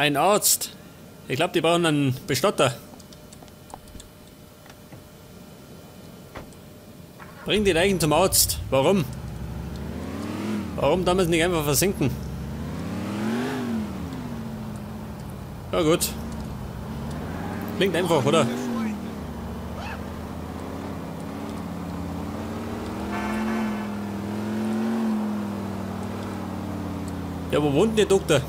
Ein Arzt. Ich glaube, die brauchen einen Bestatter. Bring die Leichen zum Arzt. Warum? Warum damals nicht einfach versinken? Ja gut. Klingt einfach, oder? Ja, wo wohnt denn der Doktor?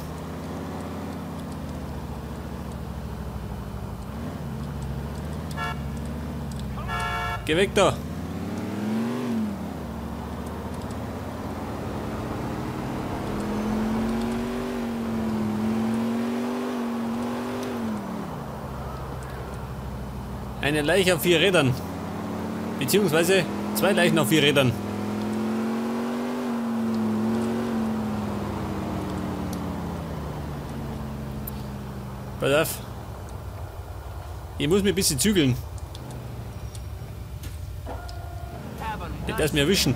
Geh weg da! Eine Leiche auf 4 Rädern. Beziehungsweise 2 Leichen auf 4 Rädern. Pass auf. Ich muss mich ein bisschen zügeln. Nicht, dass wir erwischen.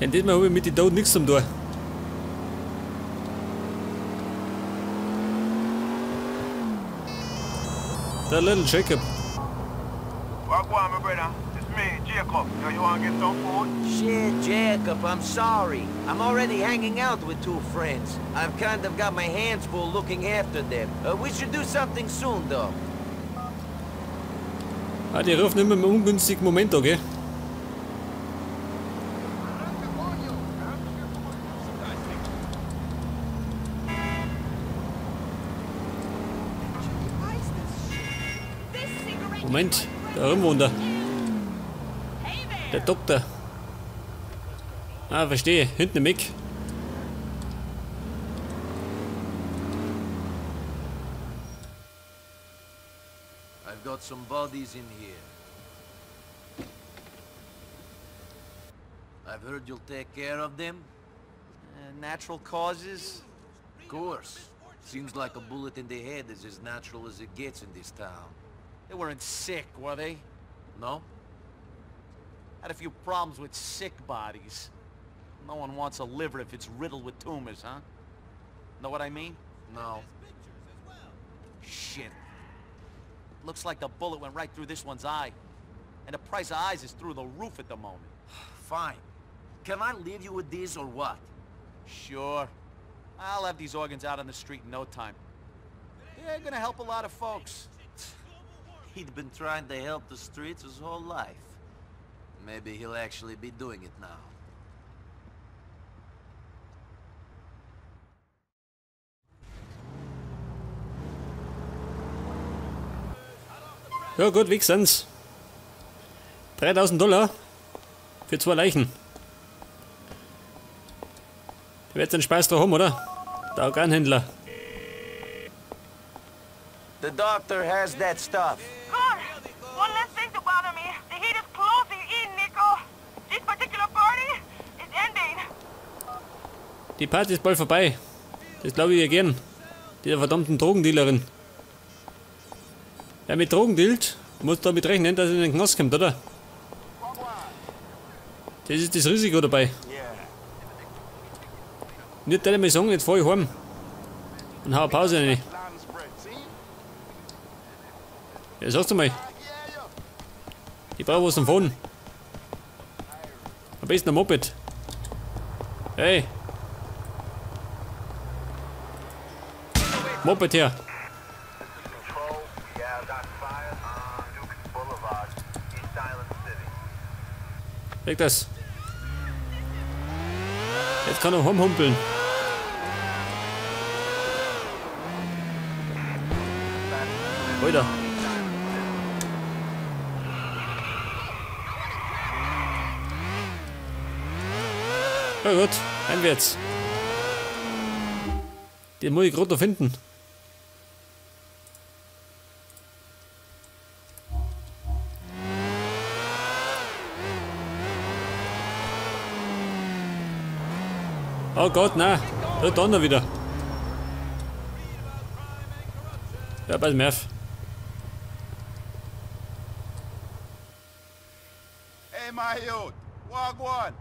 Denn diesmal habe ich mit den Toten nichts zum tun. Der Little Jacob. Wagwan, my brother. It's me, Jacob. You want to get some food? Shit, Jacob, I'm sorry. I'm already hanging out with 2 friends. I've kind of got my hands full looking after them. We should do something soon, though. Ah, die rufen immer im ungünstigen Moment, okay? Moment, da rumwohnt er. Der Doktor. Ah, verstehe. Hinten im Eck. I've got some bodies in here. I've heard you'll take care of them. Natural causes? Of course. Seems like a bullet in the head is as natural as it gets in this town. They weren't sick, were they? No. Had a few problems with sick bodies. No one wants a liver if it's riddled with tumors, huh? Know what I mean? No. Shit. Looks like the bullet went right through this one's eye. And the price of eyes is through the roof at the moment. Fine. Can I leave you with these or what? Sure. I'll have these organs out on the street in no time. They're gonna help a lot of folks. He'd been trying to help the streets his whole life. Maybe he'll actually be doing it now. Ja gut, weg sind's. $3000 für 2 Leichen. Der wird seinen Spaß drauf haben, oder? Der Organhändler. The doctor has that stuff. God, one less thing to bother me. The heat is closing in, Nico. This particular party is ending. Die Party ist bald vorbei. Das glaube ich ihr gern. Dieser verdammten Drogendealerin. Wer mit Drogen dealt, muss damit rechnen, dass er in den Knast kommt, oder? Das ist das Risiko dabei. Nicht deine sagen, jetzt fahr ich heim. Und hau eine Pause rein. Ja, sagst du mal. Ich brauche was zum Fahren. Am besten ein Moped. Hey. Moped her. Weg das. Jetzt kann er rumhumpeln. Weiter. Ja gut, heimwärts. Den muss ich gerade noch finden. Oh Gott, nein. Da donner wieder. Ja, pass mir auf. Hey, my youth. Wagwan.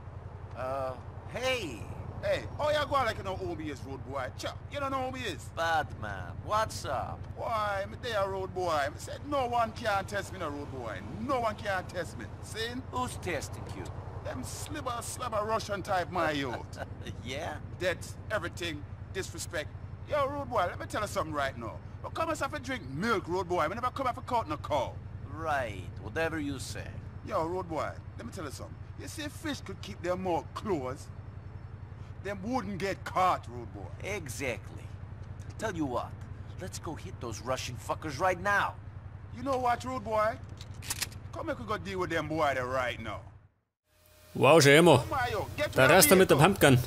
Hey. Hey, oh you go like you know who me is, road boy. Chap, you don't know who me is. Badman, what's up? Why, me there, road boy. I said no one can test me, no road boy. No one can test me. See? Who's testing you? Them slibber slabber Russian type, my youth. Yeah? Debt, everything, disrespect. Yo, road boy, let me tell you something right now. But come and have a drink milk, road boy. We never come have a cut no cow. Right, whatever you say. Yo, road boy, let me tell you something. You see, fish could keep their mouth closed. Them wouldn't get caught, road boy. Exactly. Tell you what, let's go hit those Russian fuckers right now. You know what, rude boy? Come make we go deal with them boy there right now. Wow, schau her. Der Rasta mit der Pumpgun.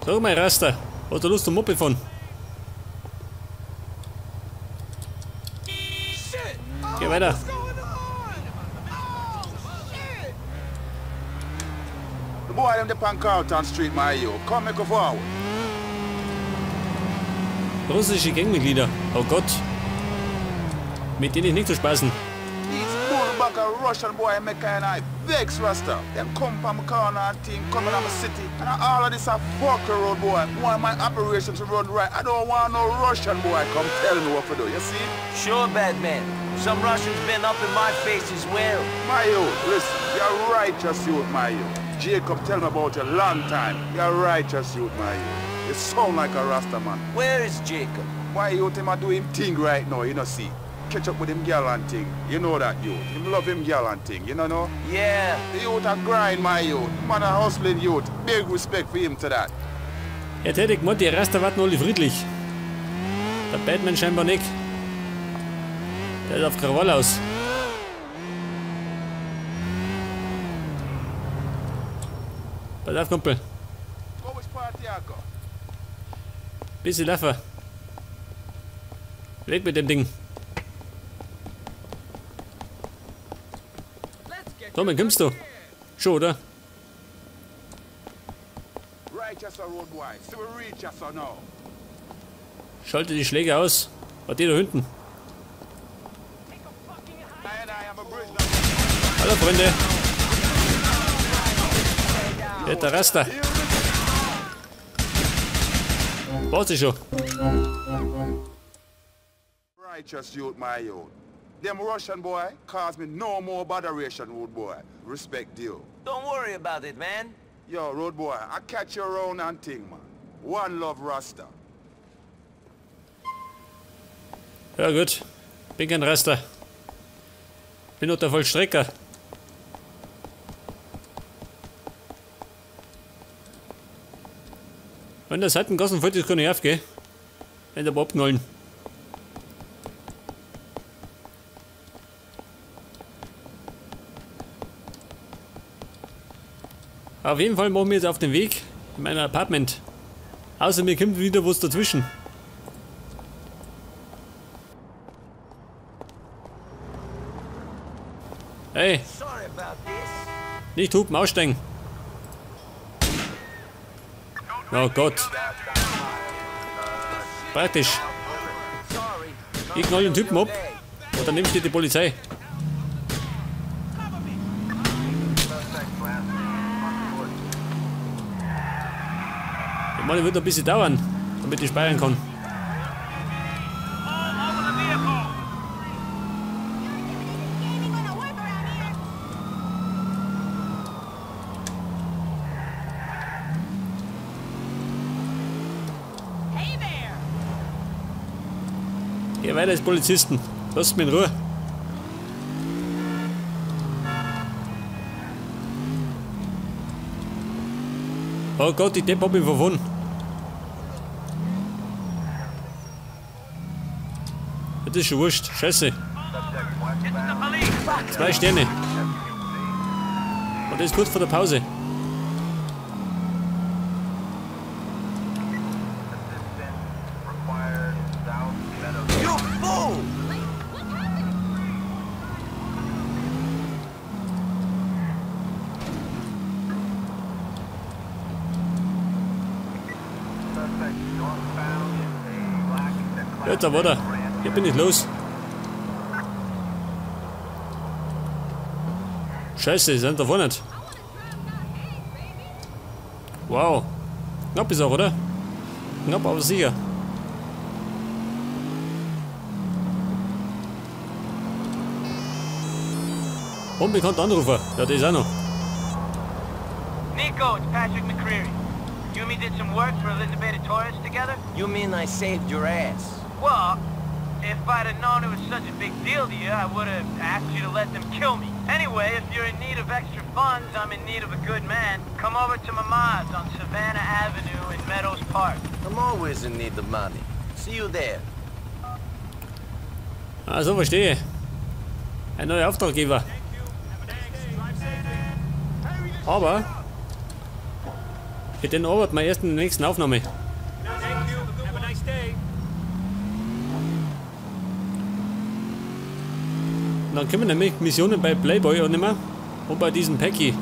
Sag mal, Rasta, hast du Lust zum Moped fahren? Geh weiter. The boy them up on Carlton Street, my yo. Come make a forward. Russische Gangmitglieder. Oh Gott. Mit denen ist nicht zu spaßen. Russian boy make and I vex Rasta. Them come from corner and thing coming out my city. And all of this a fucker road boy. Want my operation to run right. I don't want no Russian boy come tell me what to do, you see? Sure, Batman. Some Russians been up in my face as well. My youth, listen, you're righteous youth, my youth. Jacob tell me about you long time. You're righteous youth, my youth. You sound like a Rasta man. Where is Jacob? Why youth him a do him thing right now, you know see. Catch up with him girl and thing. You know that youth. Him love him girl and thing, you know no? Yeah. The youth a grind, my youth. Man a hustling youth. Big respect for him to that. Jetzt hätte ich gemeint, die Rasta warten alle friedlich. Der Batman scheinbar nicht. Der ist auf Krawall aus. Pass auf, Kumpel. Bisschen Laffer. Weg mit dem Ding. Tom, kommst du? Schon, oder? Schalte die Schläge aus. War die da hinten? Hallo, Freunde. Der Rasta. War's schon. Righteous youth, my youth. Them Russian boy cause me no more botheration, road boy. Respect you. Don't worry about it, man. Yo, road boy, I catch you around and thing, man. One love, Rasta. Ja gut, bin kein Rasta. Bin nur der Vollstrecker. Wenn der Seitengassen voll ist, kann ich aufgehen. Wenn der abknallen. Auf jeden Fall machen wir jetzt auf den Weg in mein Apartment. Außer mir kommt wieder was dazwischen. Hey! Nicht hupen, aussteigen! Oh Gott! Praktisch! Ich knall den Typen ab und dann nimmt dir die Polizei. Ich meine, wird noch ein bisschen dauern, damit ich speichern kann. Geh weiter als Polizisten. Lasst mich in Ruhe. Oh Gott, die Depp hab ich verwunden. Das ist schon wurscht. Scheiße. 2 Sterne. Und das ist kurz vor der Pause. Jetzt aber, oder? Hier bin ich los. Scheiße, die sind da vorne nicht. Wow. Knapp ist auch, oder? Knapp, aber sicher. Unbekannter Anrufer. Ja, das ist auch noch. Niko, it's Patrick McReary. You and me did some work for Elizabeth Torres together? You mean I saved your ass? Well, if I'd have known it was such a big deal to you, I would have asked you to let them kill me. Anyway, if you're in need of extra funds, I'm in need of a good man. Come over to Mama's on Savannah Avenue in Meadows Park. I'm always in need of money. See you there. Ah, so verstehe. Ein neuer Auftraggeber. Aber mit den arbeiten wir erst in der nächsten Aufnahme. Und dann können wir nämlich Missionen bei Playboy annehmen und bei diesem Packie,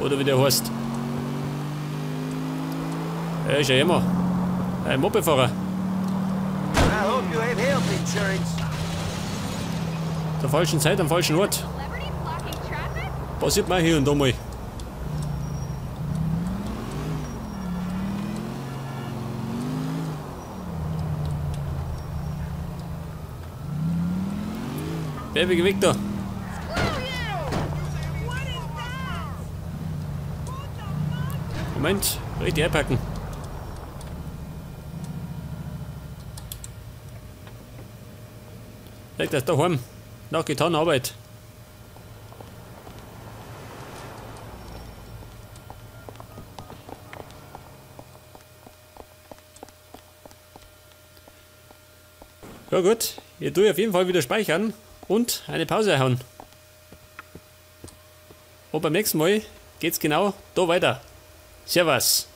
oder wie der heißt. Er ist ja immer ein Mopedfahrer. Zur falschen Zeit am falschen Ort. Passiert mal hier und da mal. Baby, weg da. Moment, richtig einpacken. Leg das daheim. Nach getaner Arbeit. Ja gut, hier tue ich auf jeden Fall wieder speichern und eine Pause hauen. Und beim nächsten Mal geht's genau da weiter. Servus.